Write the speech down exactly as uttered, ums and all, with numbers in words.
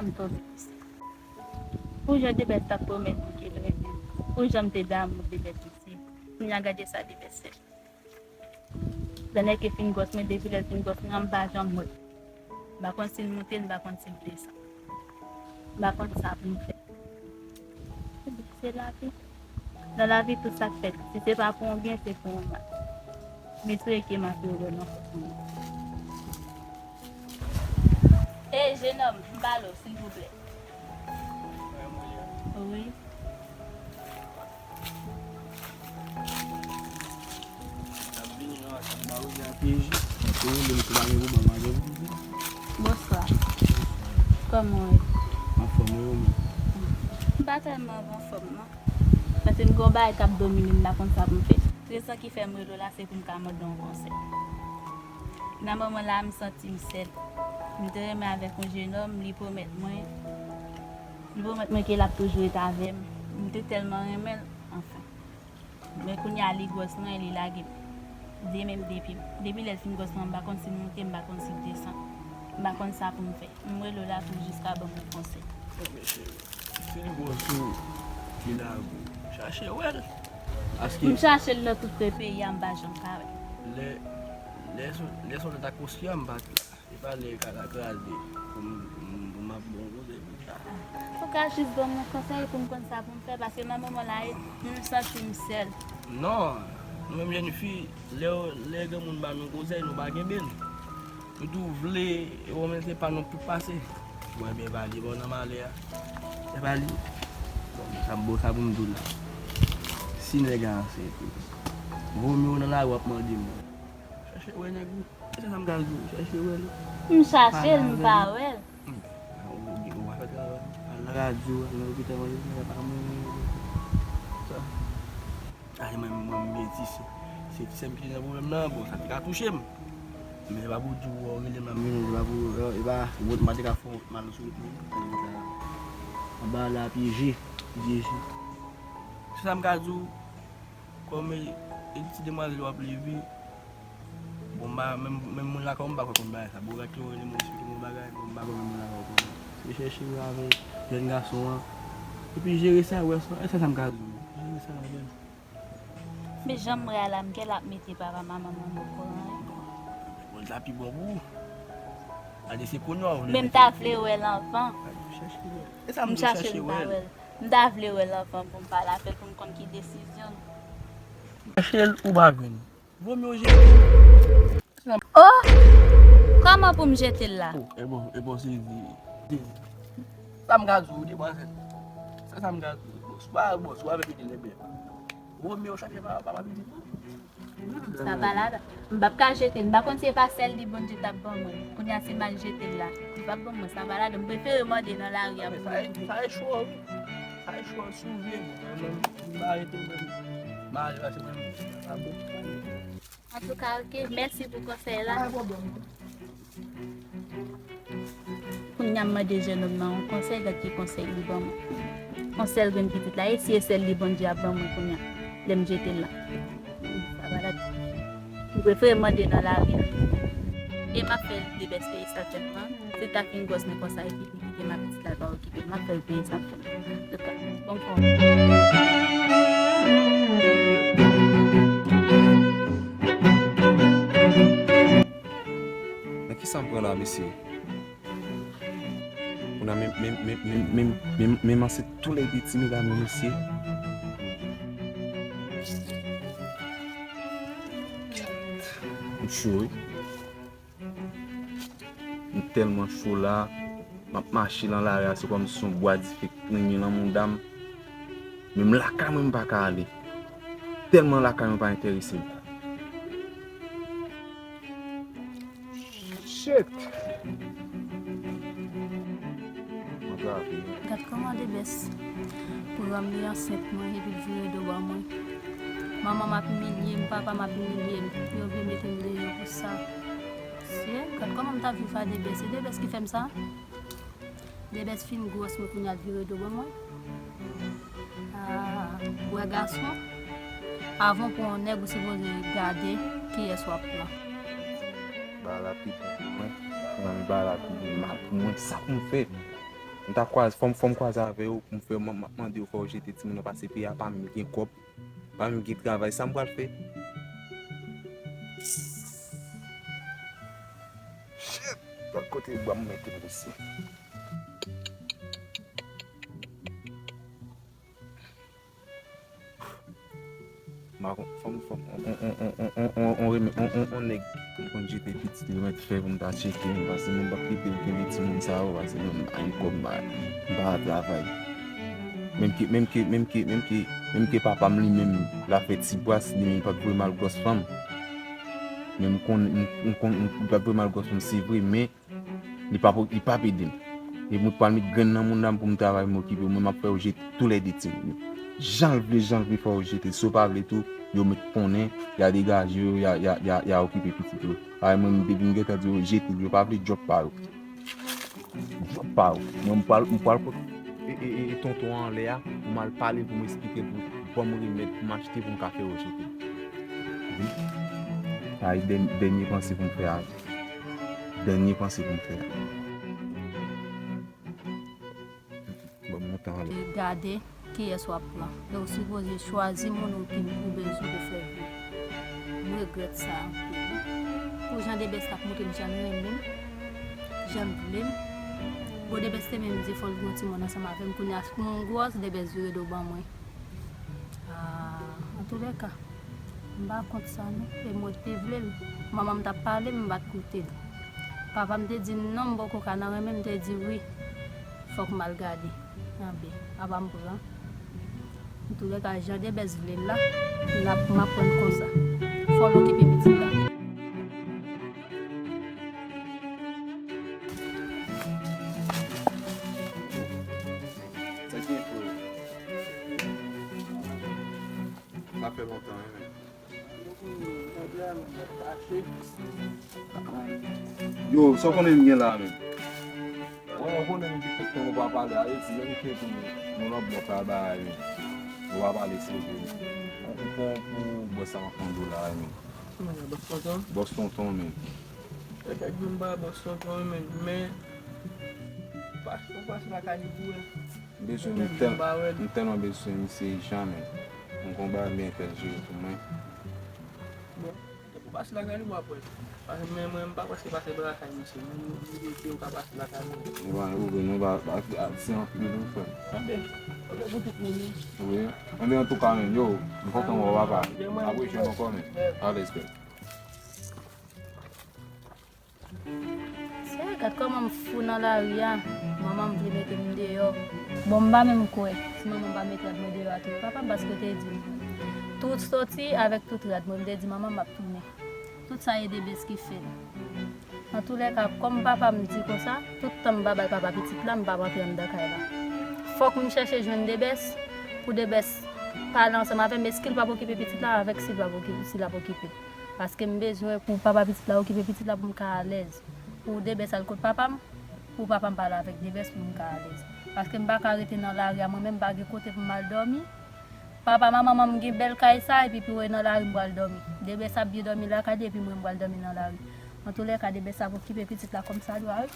M tonbe pis. Pou jan Debès t ap pwomèt li ke l renmen m, pou jan m te damou Debès isi, kounye a gade sa Debès fè. Lannèk fin gwòs mwen, depi lè l fin gwòs mwen, m pa janm wè l. M pa konn si l moute, m pa konn si l desann. M pa konn sa pou m fè. Se lavi. Nan lavi, tout sa k fèt, si se pa pou yon byen, se pou yon mal. M eseye ke m ap heureux nan fòs mwen. Ey, jenòm, m pale w, silvouplè. Wi. N ap vini nan WhatsApp ba ou, jan P J. Ou rele m tou, pa gen pwoblèm, pa gen pwoblèm. Bonswa. Kòman w ye? Anfòm, wi, ou menm? M pa tèlman anfòm, non. Paske m gen yon bagay k ap domine m, m pa konn sa pou m fè. Rezon ki fè m rele w la, se pou m ka mande w yon konsèy. Nan moman la, m santi m sèl. M te renmen avèk yon jenòm, li pwomèt mwen, li pwomèt mwen ke l ap toujou ret avè m. M te tèlman renmen l, anfen. Men kounye a, li gwòs mwen, li lage m. De men m de pye m. Depi lè l fin gwòs mwen, m pa konn si l moute, m pa konn si l desann. M pa konn sa pou m fè. M rele w la pou w jis ka ban m yon konsèy. Bon, mesye, si l gwòs ou, li lage w, chache wè l. Paske m chache l nan tout kwen peyi a, m pa janm ka wè l. Lè, lè son, lè son lè ta konstwi a, m pa t la. Se pa lè kaka kraze pou m, pou m, pou m ap bon kote pou sa. Ou ka jis ban m yon konsèy pou m konn sa pou m fè, paske nan moman la, m santi m sèl. Non, nou menm jèn fi, lè, lè granmoun ba nou konsèy, nou pa kenbe l. Nou tou vle, e bon, men se pa nou pou pase. Bon, ebyen, e pa li, bon, nan malè a. E pa li. Bon, sa, bon, sa pou m di w la. Si nèg a ansent tou, vomye w nan lari w ap mande moun. Chache wè nèg ou. E sa m ka di w, chache wè l. M chache l, m pa wè l. Hmm. Ou, ou pa fè travay. Al nan radyo, al nan lopital, mande pou pa mwen. Sa. Ay, mwen, mwen, m meti, se, se ti sè m ki te nan pwoblèm nan, bon, sa te ka touche m. Men se pa pou di w, w rele m la, m vini, se pa pou, e pa, wont, m pa te ka fè wont mal sou wout mwen. Anba la, pye je, pye je. Se sa m ka di w, kòm e, e ti demwazèl w ap leve, bon, m pa, menm, menm moun lakay w, m pa kwè konn bagay sa. Bon, gad ki w rele mwen, eksplike mwen bagay, bon, m pa kwè menm moun lakay w konn. Se chèche w avè jèn gason an. Epi jere sa, wè sa, e sa, sa m ka di w. Jere sa avè l. Men jan m wè a la, m gen l ap mete papa manman mwen okoran, wi. Bon, l ta pi bon pou ou. Gade, se kounye a w vle mete. Men m ta vle wè l anvan. Gade, chache wè l. E sa m di w, chache wè l. M ta vle wè l anvan pou m pale avè l, pou m konn ki desizyon l. Chache l ou pa jwenn. Vomye w jete l. Oh! Kòman pou m jete l la? Oh, e bon, e bon, sezi. Sa m ka di w, demwazèl. Se sa m ka di w. Bon, si w pa, bon, si w avèk pitit, ebyen. Vomye w chache pa, pa, pa pitit. Sa pa ladan. M p ap ka jete l. M pa konn si se pa sèl li Bondye t ap ban mwen. Kounye a si m al jete l la, li p ap ban mwen. Sa pa ladan. M prefere mande nan lari a pou mwen. Sa e chwa w, wi. Sa e chwa w, si w vle. Mwen menm, m pa rete menm. M ale pase mwen menm. Sa bon. Antouka, oke, mèsi pou konsèy la. Pa gen pwoblèm. Kounye a m mande jennonm nan yon konsèy, gad ki konsèy li ban mwen. Yon sèl grenn pitit la, e si e sèl li Bondye ap ban mwen kounye a, lè m jete l la. Sa pa la. M prefere mande nan lari a. E m ap fè l debèste sa tèlman. Se ta fin gwòs men konsa, epi li kite m ak pitit la, l pa okipe l. M ap fè l peye sa. Antouka, bon kòb. Nan kisa m pran la, mesye? Kounye a, men, men, men ansent tou lè de ti medam yo, mesye. M cho, wi. M tèlman cho la, m ap mache nan lari a, se kòmsi yon bwa dife k prenyen nan mouda m. Menm lakay mwen, m pa ka ale. Tèlman lakay mwen pa enterese m. Shit! Mwen trape. Gad kòman Debès pran m, li ansent mwen, epi l vire do ban mwen. Manman m ap imilye m, papa m ap imilye m. Yo vle mete m deyò pou sa. Sye, gad kòman m t ap viv a Debès. Se Debès ki fè m sa? Debès fin gwòs mwen kounye a l vire do ban mwen. Ah, wè gason, avan w pran yon nèg, ou sipoze gade kiyès w ap pran. Bagay la pi bon pou mwen. Mwen, bagay la pi mal pou mwen. Sa pou m fè? M ta kwaze, fò m, fò m kwaze avè yo pou m fè, m, m ap mande yo fè yo jete timoun nan pase peyi a, pa menm gen kòb, pa menm gen travay, sa m pral fè? Shit! Gad kote bwa m mete m isi. M pa konn, fò m, fò m, on, on, on nèg ki konn jete pitit li, mèt fè pou m ta tcheke, m, paske mwen p ap kite l kenbe timoun sa yo, paske mwen m pa gen kòb, m pa, m pa travay. Menm ke, menm ke, menm ke, menm ke, menm ke papa m li menm, l ap fè ti bras, li menm li pa t voye m al gwòs fanm. Men m konn, m, m konn, m, li pa t voye m al gwòs fanm, se vre, men li p ap, li p ap ede m. E mwen pral met grenn nan moun nan pou m travay, m okipe yo. Mwen, m ap fè yo jete toulède timoun yo. Jan l vle, jan l vle fè yo jete. Si yo pa vle tou, yo mèt konnen, y a degaje yo, y a, y a, y a, y a okipe pitit yo. Parèy mwen, m te vin gentan di yo, jete l, yo pa vle, djòb pa yo. Djòb pa yo. Mwen, m pral, m pral kot e, e, e, e tonton an anlè a, pou m al pale l, pou m esplike l, pou, pou ban m remèd, pou m achte, pou m ka fè yo jete. Wi. Sa e dèn-, dènye panse pou m fè a. Dènye panse pou m fè a. Bon, m monte anlè. E gade kiyès w ap pran. E w sipoze chwazi moun ou ki, ou bezwen pou fè vi. M regrèt sa anpil. Pou jan Debès t ap montre m jan l renmen m, jan l vle m. Bon, Debès te menm di fò l gen yon timoun ansanm avè m. Kounye a, pou m gwòs, Debès vire do ban mwen. Ah, antoulèka, m pa kont sa non. E mwen te vle l. Manman m t ap pale m, m pa t koute l. Papa m te di m non, m poko ka nan renmen, m te di wi. Fòk m al gade. Anben, apa m pran. Antoulèka, jan Debès vle l la, l ap, m ap pran l konsa. Fò l okipe pitit la. Sa gen pou sa fè lontan, wi, men. Yo, sa w konnen m gen la, men? Mwen, mwen konnen m gen kèk tan nou pa pale, a, e di menm ke tou nou nan blòk la, bagay, men. Nou pa pale serye. Ou pran pou bòs sa m ap mande w la, men. Mwen, bòs tonton? Bòs tonton, men. E, kèk jou m pa bòs tonton, men, men, pa, ou pase lakay li pou wè. M bezwen, m tèl-, m tèlman bezwen misye Jean, men. M gon bagay m byen fè l jere pou mwen. Bon, depi w pase lakay li, w ap wè. Paske mwen, mwen, m pa prèske pase lakay misye. Mwen, mwen, mwen, mwen ka pase lakay mwen. Nou pa, nou pa, pa, pa, di anpil, wi, frè. Anben, anben pou tout moun, wi. Wi. Anben, antouka, men, yo, m kontan wè w, papa. Apre jwenn ankò, men. Alèz, frè. Seyè, gad kòman m fou nan lari a. Manman m vle mete m deyò. Bon, m pa menm kwè si manman m pa met rad mwen deyò a tou. Papa m paske te di m, tout soti avèk tout rad mwen, m te di manman m m ap tounen. Tout sa e Debès ki fè l. Antoulèka, kòm papa m di konsa, tout tan m pa bay papa pitit la, m p ap antre anndan kay la. Fòk m chèche jwenn Debès, pou Debès pale ansanm avè m, èske l p ap okipe pitit la avèk si l p ap okipe, si l ap okipe. Paske m bezwen pou papa pitit la okipe pitit la pou m ka alèz. Pou Debès al kot papa m, pou papa m pale avèk Debès pou m ka alèz. Paske m pa ka rete nan lari a, mwen menm m pa gen kote pou m al dòmi. Papa m a manman m gen bèl kay sa, epi pou yo nan lari m pral dòmi. Debès ap byen dòmi lakay li, epi mwen m pral dòmi nan lari. Antoulèka, Debès ap okipe pitit la kòm sa dwa, wi.